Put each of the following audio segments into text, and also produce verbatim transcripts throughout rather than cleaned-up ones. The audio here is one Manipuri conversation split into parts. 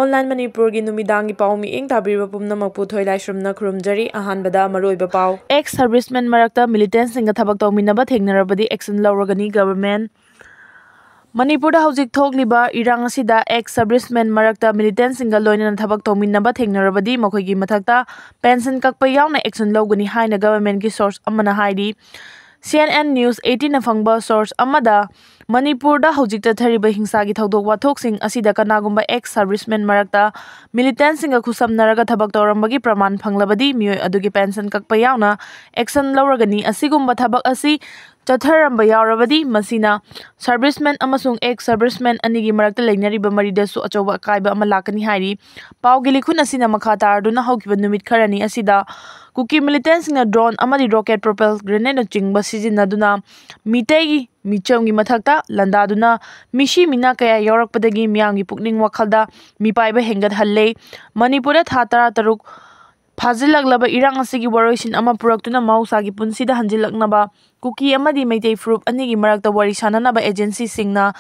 Online ꯃꯅꯤꯄꯨꯔꯒꯤ ꯅꯨꯃꯤꯗꯥꯡꯒꯤ ꯄꯥꯎ ꯃꯤꯠꯌꯦꯡ ꯇꯥꯕꯤꯔꯤꯕ ꯄꯨꯝꯅꯃꯛꯄꯨ ꯊꯣꯏꯂꯥꯏꯁ꯭ꯔꯝꯅ ꯈꯨꯔꯨꯝꯖꯔꯤ꯫ ꯑꯍꯥꯟꯕꯗ ꯃꯔꯨꯑꯣꯏꯕ ꯄꯥꯎ꯫ Ex servicemen ꯃꯔꯛꯇ militantꯁꯤꯡꯒ ꯊꯕꯛ ꯇꯧꯃꯤꯟꯅꯕ ꯊꯦꯡꯅꯔꯕꯗꯤ action ꯂꯧꯔꯒꯅꯤ government꯫ ꯃꯅꯤꯄꯨꯔꯗ ꯍꯧꯖꯤꯛ ꯊꯣꯛꯂꯤꯕ ꯏꯔꯥꯡ ꯑꯁꯤꯗ ex servicemen ꯃꯔꯛꯇ militantꯁꯤꯡꯒ ꯂꯣꯏꯅꯅ ꯊꯕꯛ ꯇꯧꯃꯤꯟꯅꯕ ꯊꯦꯡꯅꯔꯕꯗꯤ ꯃꯈꯣꯏꯒꯤ ꯃꯊꯛꯇ pension ꯀꯛꯄ ꯌꯥꯎꯅ action ꯂꯧꯒꯅꯤ ꯍꯥꯏꯅ governmentꯀꯤ source ꯑꯃꯅ ꯍꯥꯏꯔꯤ꯫ C N N News eighteenꯅ ꯐꯪꯕ source ꯑꯃꯗ ꯃꯅꯤꯄꯨꯔꯗ ꯍꯧꯖꯤꯛ ꯆꯠꯊꯔꯤꯕ ꯍꯤꯡꯁꯥꯒꯤ ꯊꯧꯗꯣꯛ ꯋꯥꯊꯣꯛꯁꯤꯡ ꯑꯁꯤꯗ ꯀꯅꯥꯒꯨꯝꯕ ex servicemen ꯃꯔꯛꯇ militantꯁꯤꯡꯒ ꯈꯨꯠꯁꯝꯅꯔꯒ ꯊꯕꯛ ꯇꯧꯔꯝꯕꯒꯤ ꯄ꯭ꯔꯃꯥꯟ ꯐꯪꯂꯕꯗꯤ ꯃꯤꯑꯣꯏ ꯑꯗꯨꯒꯤ pension ꯀꯛꯄ ꯌꯥꯎꯅ action ꯂꯧꯔꯒꯅꯤ꯫ ꯑꯁꯤꯒꯨꯝꯕ ꯊꯕꯛ ꯑꯁꯤ ꯆꯠꯊꯔꯝꯕ ꯌꯥꯎꯔꯕꯗꯤ ꯃꯁꯤꯅ servicemen ꯑꯃꯁꯨꯡ ex servicemen ꯑꯅꯤꯒꯤ ꯃꯔꯛꯇ ꯂꯩꯅꯔꯤꯕ ꯃꯔꯤꯗꯁꯨ ꯑꯆꯧꯕ ꯑꯀꯥꯏꯕ ꯑꯃ ꯂꯥꯛꯀꯅꯤ ꯍꯥꯏꯔꯤ꯫ ꯄꯥꯎꯒꯤ ꯂꯤꯈꯨꯟ ꯑꯁꯤꯅ ꯃꯈꯥ ꯇꯥꯔꯗꯨꯅ ꯍꯧꯈꯤꯕ ꯅꯨꯃꯤꯠ ꯈꯔꯅꯤ ꯑꯁꯤꯗ ꯀꯨꯀꯤ militantꯁꯤꯡꯅ drone ꯑꯃꯗꯤ rocket propelled grenade ꯅꯆꯤꯡꯕ ꯁꯤꯖꯤꯟꯅꯗꯨꯅ ꯃꯤꯇꯩꯒꯤ ꯃꯤꯆꯝꯒꯤ ꯃꯊꯛꯇ ꯂꯥꯟꯗꯥꯗꯨꯅ ꯃꯤꯁꯤ ꯃꯤꯅꯥ ꯀꯌꯥ ꯌꯥꯎꯔꯛꯄꯗꯒꯤ ꯃꯤꯌꯥꯝꯒꯤ ꯄꯨꯛꯅꯤꯡ ꯋꯥꯈꯜꯗ ꯃꯤꯄꯥꯏꯕ ꯍꯦꯟꯒꯠꯍꯜꯂꯦ꯫ ꯃꯅꯤꯄꯨꯔꯗ ꯊꯥ ꯇꯔꯥꯇꯔꯨꯛ ꯐꯥꯖꯤꯜꯂꯛꯂꯕ ꯏꯔꯥꯡ ꯑꯁꯤꯒꯤ ꯋꯥꯔꯣꯏꯁꯤꯟ ꯑꯃ ꯄꯨꯔꯛꯇꯨꯅ ꯃꯍꯧꯁꯥꯒꯤ ꯄꯨꯟꯁꯤꯗ ꯍꯟꯖꯤꯜꯂꯛꯅꯕ ꯀꯨꯀꯤ ꯑꯃꯗꯤ ꯃꯩꯇꯩ ꯐꯨꯔꯨꯞ ꯑꯅꯤꯒꯤ ꯃꯔꯛꯇ ꯋꯥꯔꯤ ꯁꯥꯟꯅꯅꯕ agencyꯁꯤꯡꯅ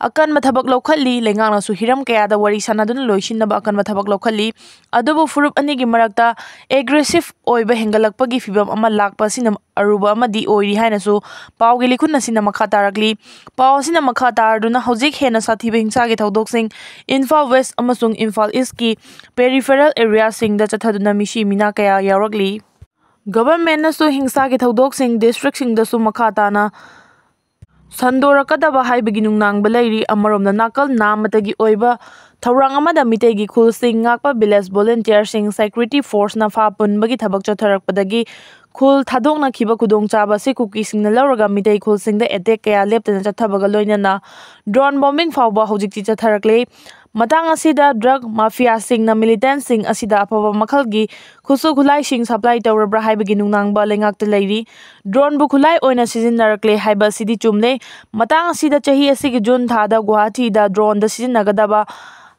ꯑꯀꯟꯕ ꯊꯕꯛ ꯂꯧꯈꯠꯂꯤ꯫ ꯂꯩꯉꯥꯛꯅꯁꯨ ꯍꯤꯔꯝ ꯀꯌꯥꯗ ꯋꯥꯔꯤ ꯁꯥꯟꯅꯗꯨꯅ ꯂꯣꯏꯁꯤꯟꯅꯕ ꯑꯀꯟꯕ ꯊꯕꯛ ꯂꯧꯈꯠꯂꯤ꯫ ꯑꯗꯨꯕꯨ ꯐꯨꯔꯨꯞ ꯑꯅꯤꯒꯤ ꯃꯔꯛꯇ aggressive ꯑꯣꯏꯕ ꯍꯦꯟꯒꯠꯂꯛꯄꯒꯤ ꯐꯤꯚꯝ ꯑꯃ ꯂꯥꯛꯄ ꯑꯁꯤꯅ ꯑꯔꯨꯕ ꯑꯃꯗꯤ ꯑꯣꯏꯔꯤ ꯍꯥꯏꯅꯁꯨ ꯄꯥꯎꯒꯤ ꯂꯤꯈꯨꯟ ꯑꯁꯤꯅ ꯃꯈꯥ ꯇꯥꯔꯛꯂꯤ꯫ ꯄꯥꯎ ꯑꯁꯤꯅ ꯃꯈꯥ ꯇꯥꯔꯗꯨꯅ ꯍꯧꯖꯤꯛ ꯍꯦꯟꯅ ꯁꯥꯊꯤꯕ ꯍꯤꯡꯁꯥꯒꯤ ꯊꯧꯗꯣꯛꯁꯤꯡ ꯏꯝꯐꯥꯜ West ꯑꯃꯁꯨꯡ ꯏꯝꯐꯥꯜ Eastꯀꯤ peripheral areaꯁꯤꯡꯗ ꯆꯠꯊꯗꯨꯅ ꯃꯤꯁꯤ ꯃꯤꯅꯥ ꯀꯌꯥ ꯌꯥꯎꯔꯛꯂꯤ꯫ Governmentꯅꯁꯨ ꯍꯤꯡꯁꯥꯒꯤ ꯊꯧꯗꯣꯛꯁꯤꯡ districtꯁꯤꯡꯗꯁꯨ ꯃꯈꯥ ꯇꯥꯅ ꯁꯟꯗꯣꯔꯛꯀꯗꯕ ꯍꯥꯏꯕꯒꯤ ꯅꯨꯡꯅꯥꯡꯕ ꯂꯩꯔꯤ꯫ ꯑꯃꯔꯣꯝꯗ ꯅꯥꯀꯜ ꯅꯥꯝꯃꯇꯒꯤ ꯑꯣꯏꯕ ꯊꯧꯔꯥꯡ ꯑꯃꯗ ꯃꯤꯇꯩꯒꯤ ꯈꯨꯜꯁꯤꯡ ꯉꯥꯛꯄ village volunteerꯁꯤꯡ security forceꯅ ꯐꯥ ꯄꯨꯟꯕꯒꯤ ꯊꯕꯛ ꯆꯠꯊꯔꯛꯄꯗꯒꯤ ꯈꯨꯜ ꯊꯥꯗꯣꯛꯅꯈꯤꯕ ꯈꯨꯗꯣꯡꯆꯥꯕ ꯑꯁꯤ ꯀꯨꯀꯤꯁꯤꯡꯅ ꯂꯧꯔꯒ ꯃꯤꯇꯩ ꯈꯨꯜꯁꯤꯡꯗ attack ꯀꯌꯥ ꯂꯦꯞꯇꯅ ꯆꯠꯊꯕꯒ ꯂꯣꯏꯅꯅ drone bombing ꯐꯥꯎꯕ ꯍꯧꯖꯤꯛꯇꯤ ꯆꯠꯊꯔꯛꯂꯦ꯫ ꯃꯇꯥꯡ ꯑꯁꯤꯗ drug mafiaꯁꯤꯡꯅ militantꯁꯤꯡ ꯑꯁꯤꯗ ꯑꯐꯕ ꯃꯈꯜꯒꯤ ꯈꯨꯠꯁꯨ ꯈꯨꯠꯂꯥꯏꯁꯤꯡ supply ꯇꯧꯔꯕ꯭ꯔꯥ ꯍꯥꯏꯕꯒꯤ ꯅꯨꯡꯅꯥꯡꯕ ꯂꯩꯉꯥꯛꯇ ꯂꯩꯔꯤ꯫ Droneꯕꯨ ꯈꯨꯠꯂꯥꯏ ꯑꯣꯏꯅ ꯁꯤꯖꯤꯟꯅꯔꯛꯂꯦ ꯍꯥꯏꯕ ꯑꯁꯤꯗꯤ ꯆꯨꯝꯂꯦ꯫ ꯃꯇꯥꯡ ꯑꯁꯤꯗ ꯆꯍꯤ ꯑꯁꯤꯒꯤ June ꯊꯥꯗ ꯒꯨꯋꯥꯍꯥꯇꯤꯗ droneꯗ ꯁꯤꯖꯤꯟꯅꯒꯗꯕ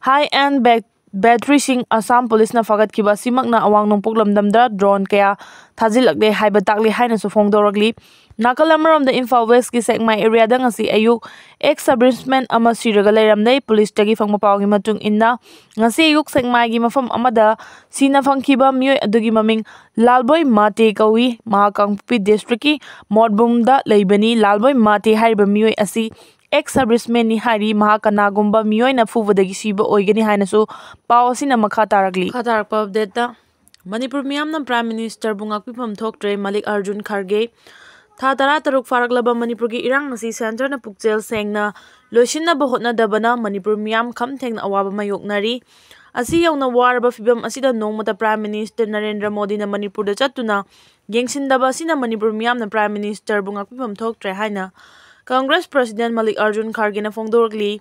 high end back ꯕꯦꯇ꯭ꯔꯤꯁꯤꯡ ꯑꯁꯥꯝ ꯄꯨꯂꯤꯁꯅ ꯐꯥꯒꯠꯈꯤꯕ ꯑꯁꯤꯃꯛꯅ ꯑꯋꯥꯡ ꯅꯣꯡꯄꯣꯛ ꯂꯝꯗꯝꯗ ꯗ꯭ꯔꯣꯟ ꯀꯌꯥ ꯊꯥꯖꯤꯜꯂꯛꯂꯦ ꯍꯥꯏꯕ ꯇꯥꯛꯂꯤ ꯍꯥꯏꯅꯁꯨ ꯐꯣꯡꯗꯣꯔꯛꯂꯤ꯫ ꯅꯥꯀꯜ ꯑꯃꯔꯣꯝꯗ ꯏꯝꯐꯥꯜ ꯋꯦꯁꯀꯤ ꯁꯦꯛꯃꯥꯏ ꯑꯦꯔꯤꯌꯥꯗ ꯉꯁꯤ ꯑꯌꯨꯛ ꯑꯦꯛꯁ ꯁꯕꯔꯚꯤꯁꯃꯦꯟ ꯑꯃ ꯁꯤꯔꯒ ꯂꯩꯔꯝꯂꯦ꯫ ꯄꯨꯂꯤꯁꯇꯒꯤ ꯐꯪꯕ ꯄꯥꯎꯒꯤ ꯃꯇꯨꯡ ꯏꯟꯅ, ꯉꯁꯤ ꯑꯌꯨꯛ ꯁꯦꯛꯃꯥꯏꯒꯤ ꯃꯐꯝ ꯑꯃꯗ ꯁꯤꯅ ꯐꯪꯈꯤꯕ ꯃꯤꯑꯣꯏ ꯑꯗꯨꯒꯤ ꯃꯃꯤꯡ ꯂꯥꯜꯕꯣꯏ ꯃꯥꯇꯦ ꯀꯧꯏ꯫ ꯃꯍꯥꯛ ꯀꯥꯡꯄꯣꯛꯄꯤ ꯗꯤꯁꯇ꯭ꯔꯤꯛꯀꯤ ꯃꯣꯠꯕꯨꯝꯗ ꯂꯩꯕꯅꯤ꯫ ꯂꯥꯜꯕꯣꯏ ꯃꯥꯇꯦ ꯍꯥꯏꯔꯤꯕ ꯃꯤꯑꯣꯏ ꯑꯁꯤ ꯑꯦꯛꯁ ꯁꯔꯚꯤꯁꯃꯦꯟꯅꯤ ꯍꯥꯏꯔꯤ꯫ ꯃꯍꯥꯛ ꯀꯅꯥꯒꯨꯝꯕ ꯃꯤꯑꯣꯏꯅ ꯐꯨꯕꯗꯒꯤ ꯁꯤꯕ ꯑꯣꯏꯒꯅꯤ ꯍꯥꯏꯅꯁꯨ ꯄꯥꯎ ꯑꯁꯤꯅ ꯃꯈꯥ ꯇꯥꯔꯛꯂꯤ꯫ ꯃꯈꯥ ꯇꯥꯔꯛꯄ ꯑꯞꯗꯦꯠꯇ, ꯃꯅꯤꯄꯨꯔ ꯃꯤꯌꯥꯝꯅ ꯄ꯭ꯔꯥꯏꯝ ꯃꯤꯅꯤꯁꯇꯔꯕꯨ ꯉꯥꯛꯄꯤꯐꯝ ꯊꯣꯛꯇ꯭ꯔꯦ, ꯃꯂꯤꯛ ꯑꯔꯖꯨꯟ ꯈꯥꯔꯒꯦ꯫ ꯊꯥ ꯇꯔꯥ ꯇꯔꯨꯛ ꯐꯥꯔꯛꯂꯕ ꯃꯅꯤꯄꯨꯔꯒꯤ ꯏꯔꯥꯡ ꯑꯁꯤ ꯁꯦꯟꯇꯔꯅ ꯄꯨꯛꯆꯦꯜ ꯁꯦꯡꯅ ꯂꯣꯏꯁꯤꯟꯅꯕ ꯍꯣꯠꯅꯗꯕꯅ ꯃꯅꯤꯄꯨꯔ ꯃꯤꯌꯥꯝ ꯈꯝ ꯊꯦꯡꯅ ꯑꯋꯥꯕ ꯃꯥꯌꯣꯛꯅꯔꯤ꯫ ꯑꯁꯤ ꯌꯧꯅ ꯋꯥꯔꯕ ꯐꯤꯕꯝ ꯑꯁꯤꯗ ꯅꯣꯡꯃꯇ ꯄ꯭ꯔꯥꯏꯝ ꯃꯤꯅꯤꯁꯇꯔ ꯅꯔꯦꯟꯗ꯭ꯔ ꯃꯣꯗꯤꯅ ꯃꯅꯤꯄꯨꯔꯗ ꯆꯠꯇꯨꯅ ꯌꯦꯡꯁꯤꯟꯗꯕ ꯑꯁꯤꯅ ꯃꯅꯤꯄꯨꯔ ꯃꯤꯌꯥꯝꯅ ꯄ꯭ꯔꯥꯏꯝ ꯃꯤꯅꯤꯁꯇꯔꯕꯨ ꯉꯥꯛꯄꯤꯐꯝ ꯊꯣꯛꯇ꯭ꯔꯦ ꯍꯥꯏꯅ ꯀꯪꯒ꯭ꯔꯦꯁ ꯄ꯭ꯔꯁꯤꯗꯦꯟ ꯃꯂꯤꯛ ꯑꯔꯖꯨꯟ ꯈꯥꯔꯒꯦꯅ ꯐꯣꯡꯗꯣꯔꯛꯂꯤ꯫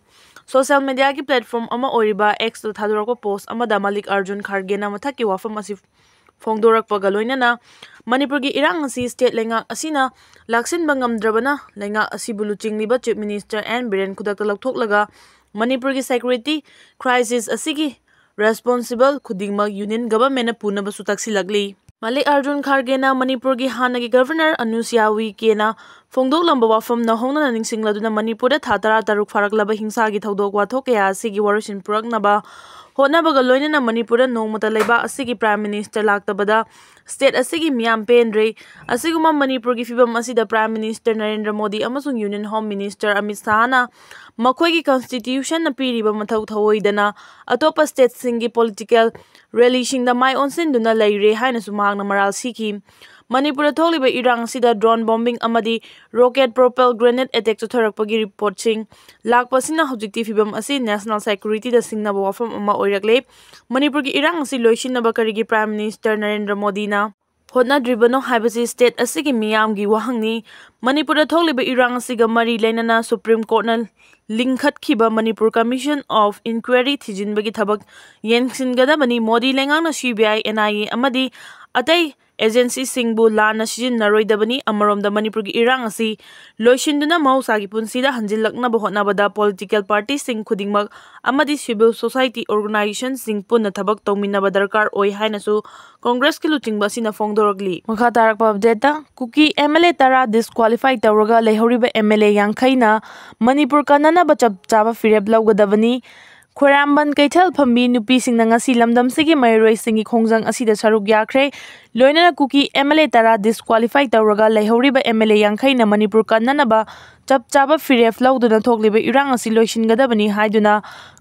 ꯁꯣꯁꯤꯌꯦꯜ ꯃꯤꯗꯤꯌꯥꯒꯤ ꯄ꯭ꯂꯦꯠꯐꯣꯔꯝ ꯑꯃ ꯑꯣꯏꯔꯤꯕ ꯑꯦꯛꯁꯇ ꯊꯥꯗꯣꯔꯛꯄ ꯄꯣꯁ ꯑꯃꯗ ꯃꯂꯤꯛ ꯑꯔꯖꯨꯟ ꯈꯥꯔꯒꯦꯅ ꯃꯊꯛꯀꯤ ꯋꯥꯐꯝ ꯑꯁꯤ ꯐꯣꯡꯗꯣꯔꯛꯄꯒ ꯂꯣꯏꯅꯅ ꯃꯅꯤꯄꯨꯔꯒꯤ ꯏꯔꯥꯡ ꯑꯁꯤ ꯁ꯭ꯇꯦꯠ ꯂꯩꯉꯥꯛ ꯑꯁꯤꯅ ꯂꯥꯛꯁꯤꯟꯕ ꯉꯝꯗ꯭ꯔꯕꯅ ꯂꯩꯉꯥꯛ ꯑꯁꯤꯕꯨ ꯂꯨꯆꯤꯡꯂꯤꯕ ꯆꯤꯐ ꯃꯤꯅꯤꯁꯇꯔ ꯑꯦꯟ ꯕꯤꯔꯦꯟ ꯈꯨꯗꯛꯇ ꯂꯧꯊꯣꯛꯂꯒ ꯃꯅꯤꯄꯨꯔꯒꯤ ꯁꯦꯀ꯭ꯌꯨꯔꯤꯇꯤ ꯀ꯭ꯔꯥꯏꯁꯤꯁ ꯑꯁꯤꯒꯤ ꯔꯦꯁꯄꯣꯟꯁꯤꯕꯜ ꯈꯨꯗꯤꯡꯃꯛ ꯌꯨꯅꯤꯌꯟ ꯒꯚꯔꯟꯃꯦꯟꯅ ꯄꯨꯅꯕꯁꯨ ꯇꯛꯁꯤꯜꯂꯛꯂꯤ꯫ ꯃꯂꯤꯛ ꯑꯔꯖꯨꯟ ꯈꯥꯔꯒꯦꯅ ꯃꯅꯤꯄꯨꯔꯒꯤ ꯍꯥꯟꯅꯒꯤ ꯒꯚꯔꯅꯔ ꯑꯅꯨꯁ꯭ꯌꯥ ꯎꯏꯀꯦꯅ ꯐꯣꯡꯗꯣꯛꯂꯝꯕ ꯋꯥꯐꯝꯅ ꯍꯧꯅꯅ ꯅꯤꯡꯁꯤꯡꯂꯗꯨꯅ ꯃꯅꯤꯄꯨꯔꯗ ꯊꯥ ꯇꯔꯥ ꯇꯔꯨꯛ ꯐꯥꯔꯛꯂꯕ ꯍꯤꯡꯁꯥꯒꯤ ꯊꯧꯗꯣꯛ ꯋꯥꯊꯣꯛ ꯀꯌꯥ ꯑꯁꯤꯒꯤ ꯋꯥꯔꯣꯏꯁꯤꯟ ꯄꯨꯔꯛꯅꯕ ꯍꯣꯠꯅꯕꯒ ꯂꯣꯏꯅꯅ ꯃꯅꯤꯄꯨꯔꯗ ꯅꯣꯡꯃꯇ ꯂꯩꯕꯥꯛ ꯑꯁꯤꯒꯤ ꯄ꯭ꯔꯥꯏꯝ ꯃꯤꯅꯤꯁꯇꯔ ꯂꯥꯛꯇꯕꯗ ꯁ꯭ꯇꯦꯠ ꯑꯁꯤꯒꯤ ꯃꯤꯌꯥꯝ ꯄꯦꯟꯗ꯭ꯔꯦ꯫ ꯑꯁꯤꯒꯨꯝꯕ ꯃꯅꯤꯄꯨꯔꯒꯤ ꯐꯤꯕꯝ ꯑꯁꯤꯗ ꯄ꯭ꯔꯥꯏꯝ ꯃꯤꯅꯤꯁꯇꯔ ꯅꯔꯦꯟꯗ꯭ꯔ ꯃꯣꯗꯤ ꯑꯃꯁꯨꯡ ꯌꯨꯅꯤꯌꯟ ꯍꯣꯝ ꯃꯤꯅꯤꯁꯇꯔ ꯑꯃꯤꯠ ꯁꯥꯍꯅ ꯃꯈꯣꯏꯒꯤ ꯀꯟꯁꯇꯤꯇ꯭ꯌꯨꯁꯟꯅ ꯄꯤꯔꯤꯕ ꯃꯊꯧ ꯊꯧꯑꯣꯏꯗꯅ ꯑꯇꯣꯞꯄ ꯁ꯭ꯇꯦꯠꯁꯤꯡꯒꯤ ꯄꯣꯂꯤꯇꯤꯀꯦꯜ ꯔꯦꯂꯤꯁꯤꯡꯗ ꯃꯥꯏ ꯑꯣꯟꯁꯤꯟꯗꯨꯅ ꯂꯩꯔꯦ ꯍꯥꯏꯅꯁꯨ ꯃꯍꯥꯛꯅ ꯃꯔꯥꯜ ꯁꯤꯈꯤ꯫ ꯃꯅꯤꯄꯨꯔꯗ ꯊꯣꯛꯂꯤꯕ ꯏꯔꯥꯡ ꯑꯁꯤꯗ ꯗ꯭ꯔꯣꯟ ꯕꯣꯝꯕꯤꯡ ꯑꯃꯗꯤ ꯔꯣꯀꯦꯠ ꯄ꯭ꯔꯣꯄꯦꯜ ꯒ꯭ꯔꯦꯅꯦꯗ ꯑꯦꯇꯦꯛ ꯆꯠꯊꯔꯛꯄꯒꯤ ꯔꯤꯄꯣꯔꯠꯁꯤꯡ ꯂꯥꯛꯄ ꯑꯁꯤꯅ ꯍꯧꯖꯤꯛꯇꯤ ꯐꯤꯕꯝ ꯑꯁꯤ ꯅꯦꯁꯅꯦꯜ ꯁꯦꯀ꯭ꯌꯨꯔꯤꯇꯤꯗ ꯁꯤꯡꯅꯕ ꯋꯥꯐꯝ ꯑꯃ ꯑꯣꯏꯔꯛꯂꯦ꯫ ꯃꯅꯤꯄꯨꯔꯒꯤ ꯏꯔꯥꯡ ꯑꯁꯤ ꯂꯣꯏꯁꯤꯟꯅꯕ ꯀꯔꯤꯒꯤ ꯄ꯭ꯔꯥꯏꯝ ꯃꯤꯅꯤꯁꯇꯔ ꯅꯔꯦꯟꯗ꯭ꯔ ꯃꯣꯗꯤꯅ ꯍꯣꯠꯅꯗ꯭ꯔꯤꯕꯅꯣ ꯍꯥꯏꯕꯁꯤ ꯁ꯭ꯇꯦꯠ ꯑꯁꯤꯒꯤ ꯃꯤꯌꯥꯝꯒꯤ ꯋꯥꯍꯪꯅꯤ꯫ ꯃꯅꯤꯄꯨꯔꯗ ꯊꯣꯛꯂꯤꯕ ꯏꯔꯥꯡ ꯑꯁꯤꯒ ꯃꯔꯤ ꯂꯩꯅꯅ ꯁꯨꯄ꯭ꯔꯤꯝ ꯀꯣꯔꯠꯅ ꯂꯤꯡꯈꯠꯈꯤꯕ ꯃꯅꯤꯄꯨꯔ ꯀꯃꯤꯁꯟ ꯑꯣꯐ ꯏꯟꯀ꯭ꯋꯥꯏꯔꯤ ꯊꯤꯖꯤꯟꯕꯒꯤ ꯊꯕꯛ ꯌꯦꯡꯁꯤꯟꯒꯗꯕꯅꯤ꯫ ꯃꯣꯗꯤ ꯂꯩꯉꯥꯛꯅ C B I, and I A ꯑꯃꯗꯤ ꯑꯇꯩ ꯑꯦꯖꯦꯟꯁꯤꯁꯤꯡꯕꯨ ꯂꯥꯟꯅ ꯁꯤꯖꯤꯟꯅꯔꯣꯏꯗꯕꯅꯤ꯫ ꯑꯃꯔꯣꯝꯗ, ꯃꯅꯤꯄꯨꯔꯒꯤ ꯏꯔꯥꯡ ꯑꯁꯤ ꯂꯣꯏꯁꯤꯟꯗꯨꯅ ꯃꯍꯧꯁꯥꯒꯤ ꯄꯨꯟꯁꯤꯗ ꯍꯟꯖꯤꯜꯂꯛꯅꯕ ꯍꯣꯠꯅꯕꯗ ꯄꯣꯂꯤꯇꯤꯀꯦꯜ ꯄꯥꯔꯇꯤꯁꯤꯡ ꯈꯨꯗꯤꯡꯃꯛ ꯑꯃꯗꯤ ꯁꯤꯚꯤꯜ ꯁꯣꯁꯥꯏꯇꯤ ꯑꯣꯔꯒꯅꯥꯏꯖꯦꯁꯟꯁꯤꯡ ꯄꯨꯟꯅ ꯊꯕꯛ ꯇꯧꯃꯤꯟꯅꯕ ꯗꯔꯀꯥꯔ ꯑꯣꯏ ꯍꯥꯏꯅꯁꯨ ꯀꯣꯡꯒ꯭ꯔꯦꯁꯀꯤ ꯂꯨꯆꯤꯡꯕ ꯑꯁꯤꯅ ꯐꯣꯡꯗꯣꯔꯛꯂꯤ꯫ ꯃꯈꯥ ꯇꯥꯔꯛꯄ ꯑꯞꯗꯦꯠꯇ, ꯀꯨꯀꯤ ꯑꯦꯝ ꯑꯦꯜ ꯑꯦ ꯇꯔꯥ ꯗꯤꯁꯀ꯭ꯋꯥꯂꯤꯐꯥꯏ ꯇꯧꯔꯒ ꯂꯩꯍꯧꯔꯤꯕ ꯑꯦꯝ ꯑꯦꯜ ꯑꯦ ꯌꯥꯡꯈꯩꯅ ꯃꯅꯤꯄꯨꯔ ꯀꯟꯅꯅꯕ ꯆꯞ ꯆꯥꯕ ꯐꯤꯔꯦꯞ ꯂꯧꯒꯗꯕꯅꯤ꯫ ꯈ꯭ꯋꯥꯏꯔꯝꯕꯟ ꯀꯩꯊꯦꯜ ꯐꯝꯕꯤ ꯅꯨꯄꯤꯁꯤꯡꯅ ꯉꯁꯤ ꯂꯝꯗꯝꯁꯤꯒꯤ ꯃꯍꯩꯔꯣꯏꯁꯤꯡꯒꯤ ꯈꯣꯡꯖꯪ ꯑꯁꯤꯗ ꯁꯔꯨꯛ ꯌꯥꯈ꯭ꯔꯦ꯫ ꯂꯣꯏꯅꯅ ꯀꯨꯀꯤ ꯑꯦꯝ ꯑꯦꯜ ꯑꯦ ꯇꯔꯥ ꯗꯤꯁꯀ꯭ꯋꯥꯂꯤꯐꯥꯏ ꯇꯧꯔꯒ ꯂꯩꯍꯧꯔꯤꯕ ꯑꯦꯝ ꯑꯦꯜ ꯑꯦ ꯌꯥꯡꯈꯩꯅ ꯃꯅꯤꯄꯨꯔ ꯀꯟꯅꯅꯕ ꯆꯞ ꯆꯥꯕ ꯐꯤꯔꯦꯞ ꯂꯧꯗꯨꯅ ꯊꯣꯛꯂꯤꯕ ꯏꯔꯥꯡ ꯑꯁꯤ ꯂꯣꯏꯁꯤꯟꯒꯗꯕꯅꯤ ꯍꯥꯏꯗꯨꯅ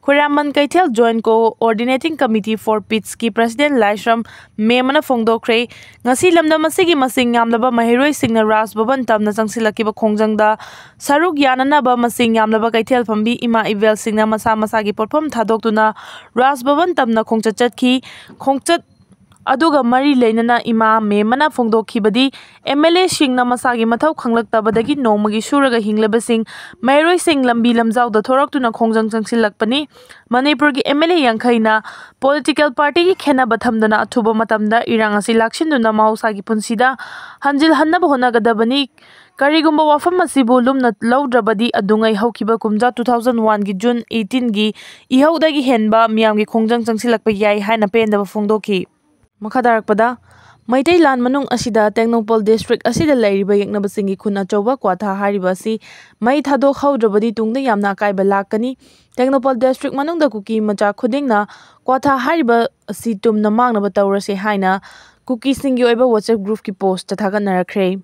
Khwairamband Keithel joint coordinating committee for ꯄꯤꯁꯀꯤ ꯄ꯭ꯔꯁꯤꯗꯦꯟ ꯂꯥꯏꯁ꯭ꯔꯝ ꯃꯦꯝ ꯑꯃꯅ ꯐꯣꯡꯗꯣꯛꯈ꯭ꯔꯦ꯫ ꯉꯁꯤ ꯂꯝꯗꯝ ꯑꯁꯤꯒꯤ ꯃꯁꯤꯡ ꯌꯥꯝꯂꯕ ꯃꯍꯩꯔꯣꯏꯁꯤꯡꯅ ꯔꯥꯖ ꯚꯕꯟ ꯇꯝꯅ ꯆꯪꯁꯤꯜꯂꯛꯈꯤꯕ ꯈꯣꯡꯖꯪꯗ ꯁꯔꯨꯛ ꯌꯥꯅꯅꯕ ꯃꯁꯤꯡ ꯌꯥꯝꯂꯕ ꯀꯩꯊꯦꯜ ꯐꯝꯕꯤ ꯏꯃꯥ ꯏꯕꯦꯜꯁꯤꯡꯅ ꯃꯁꯥ ꯃꯁꯥꯒꯤ ꯄꯣꯠꯐꯝ ꯊꯥꯗꯣꯛꯇꯨꯅ ꯔꯥꯖ ꯚꯕꯟ ꯇꯝꯅ ꯈꯣꯡꯆꯠ ꯆꯠꯈꯤ꯫ ꯈꯣꯡꯆꯠ ꯑꯗꯨꯒ ꯃꯔꯤ ꯂꯩꯅꯅ ꯏꯃꯥ ꯃꯦꯝ ꯑꯃꯅ ꯐꯣꯡꯗꯣꯛꯈꯤꯕꯗꯤ, ꯑꯦꯝ ꯑꯦꯜ ꯑꯦꯁꯤꯡꯅ ꯃꯁꯥꯒꯤ ꯃꯊꯧ ꯈꯪꯂꯛꯇꯕꯗꯒꯤ ꯅꯣꯡꯃꯒꯤ ꯁꯨꯔꯒ ꯍꯤꯡꯂꯕꯁꯤꯡ ꯃꯍꯩꯔꯣꯏꯁꯤꯡ ꯂꯝꯕꯤ ꯂꯝꯖꯥꯎꯗ ꯊꯣꯔꯛꯇꯨꯅ ꯈꯣꯡꯖꯪ ꯆꯪꯁꯤꯜꯂꯛꯄꯅꯤ꯫ ꯃꯅꯤꯄꯨꯔꯒꯤ ꯑꯦꯝ ꯑꯦꯜ ꯑꯦ ꯌꯥꯡꯈꯩꯅ ꯄꯣꯂꯤꯇꯤꯀꯦꯜ ꯄꯥꯔꯇꯤꯒꯤ ꯈꯦꯟꯅꯕ ꯊꯝꯗꯅ ꯑꯊꯨꯕ ꯃꯇꯝꯗ ꯏꯔꯥꯡ ꯑꯁꯤ ꯂꯥꯛꯁꯤꯟꯗꯨꯅ ꯃꯍꯧꯁꯥꯒꯤ ꯄꯨꯟꯁꯤꯗ ꯍꯟꯖꯤꯜꯍꯟꯅꯕ ꯍꯣꯠꯅꯒꯗꯕꯅꯤ꯫ ꯀꯔꯤꯒꯨꯝꯕ ꯋꯥꯐꯝ ꯑꯁꯤꯕꯨ ꯂꯨꯝꯅ ꯂꯧꯗ꯭ꯔꯕꯗꯤ ꯑꯗꯨꯉꯩ ꯍꯧꯈꯤꯕ ꯀꯨꯝꯖꯥ two thousand one ꯒꯤ June eighteen ꯒꯤ ꯏꯍꯧꯗꯒꯤ ꯍꯦꯟꯕ ꯃꯤꯌꯥꯝꯒꯤ ꯈꯣꯡꯖꯪ ꯆꯪꯁꯤꯜꯂꯛꯄ ꯌꯥꯏ ꯍꯥꯏꯅ ꯄꯦꯟꯗꯕ ꯐꯣꯡꯗꯣꯛꯈꯤ꯫ ꯃꯈꯥ ꯇꯥꯔꯛꯄꯗ, ꯃꯩꯇꯩ ꯂꯥꯟ ꯃꯅꯨꯡ ꯑꯁꯤꯗ ꯇꯦꯡꯅꯧꯄꯜ ꯗꯤꯁꯇ꯭ꯔꯤꯛ ꯑꯁꯤꯗ ꯂꯩꯔꯤꯕ ꯌꯦꯛꯅꯕꯁꯤꯡꯒꯤ ꯈꯨꯟ ꯑꯆꯧꯕ ꯀ꯭ꯋꯥꯊꯥ ꯍꯥꯏꯔꯤꯕ ꯑꯁꯤ ꯃꯩ ꯊꯥꯗꯣꯛꯍꯧꯗ꯭ꯔꯕꯗꯤ ꯇꯨꯡꯗ ꯌꯥꯝꯅ ꯑꯀꯥꯏꯕ ꯂꯥꯛꯀꯅꯤ꯫ ꯇꯦꯡꯅꯧꯄꯜ ꯗꯤꯁꯇ꯭ꯔꯤꯛ ꯃꯅꯨꯡꯗ ꯀꯨꯀꯤ ꯃꯆꯥ ꯈꯨꯗꯤꯡꯅ ꯀ꯭ꯋꯥꯊꯥ ꯍꯥꯏꯔꯤꯕ ꯑꯁꯤ ꯇꯨꯝꯅ ꯃꯥꯡꯅꯕ ꯇꯧꯔꯁꯦ ꯍꯥꯏꯅ ꯀꯨꯀꯤꯁꯤꯡꯒꯤ ꯑꯣꯏꯕ WhatsApp ꯒ꯭ꯔꯨꯞꯀꯤ ꯄꯣꯁꯇ ꯊꯥꯒꯠꯅꯔꯛꯈ꯭ꯔꯦ꯫